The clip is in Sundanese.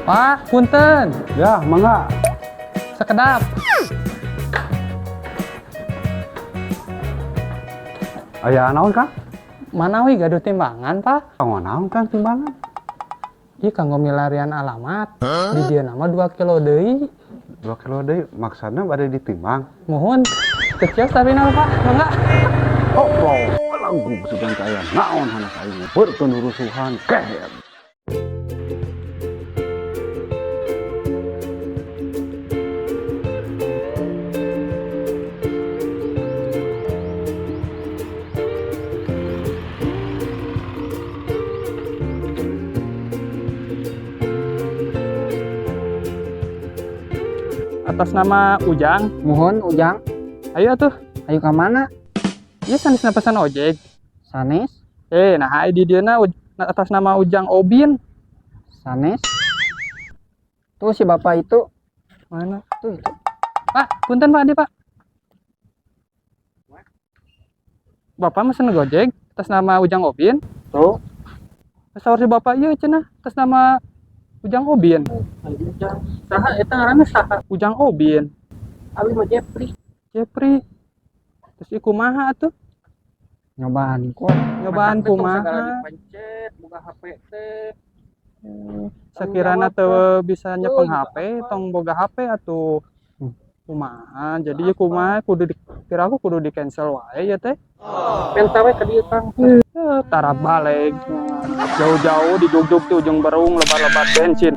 Pak, punten. Ya, mangga. Sakedap. Aya naon, Kang? Manawi gaduh timbangan, Pak? Kanggo naon, Kang, timbangan? Ieu kanggo milarian alamat. Di dieu nama 2 kilo deui. 2 kilo deui maksudna bade ditimbang? Muhun. Kecil tapi nama, Pak. Mangga. Oh, oh, langgung sugan kaya naon hanas aing berkeun rusuhan kehed. Atas nama Ujang. Muhun Ujang. Ayo atuh. Ayo ka mana? Ieu sanesna pesan ojek. Sanes. Nah di dieu na atas nama Ujang Obin. Sanes. Tuh si bapak itu. Mana? Tuh itu. Pak, punten Pak, di Pak. Bapak mesen Gojek atas nama Ujang Obin. Tuh. Saur si bapak ieu cenah atas nama Ujang Obin. Ujang. Saha eta ngaranna saha? Ujang Obin. Abi mah Jepri. Jepri. Terus ieu kumaha atuh? Nyobaan kok. Nyobaan kumaha? Dipencet buka HP teh. Sakirana teu bisa nyepeng HP, tong boga HP atuh. Kumaha? Jadi ieu kumaha kudu di kira aku kudu di cancel wae ya teh. Menta we ka dieu, Kang. Tara balik jauh-jauh di Jugjug tuh Ujung Berung lebar-lebar bensin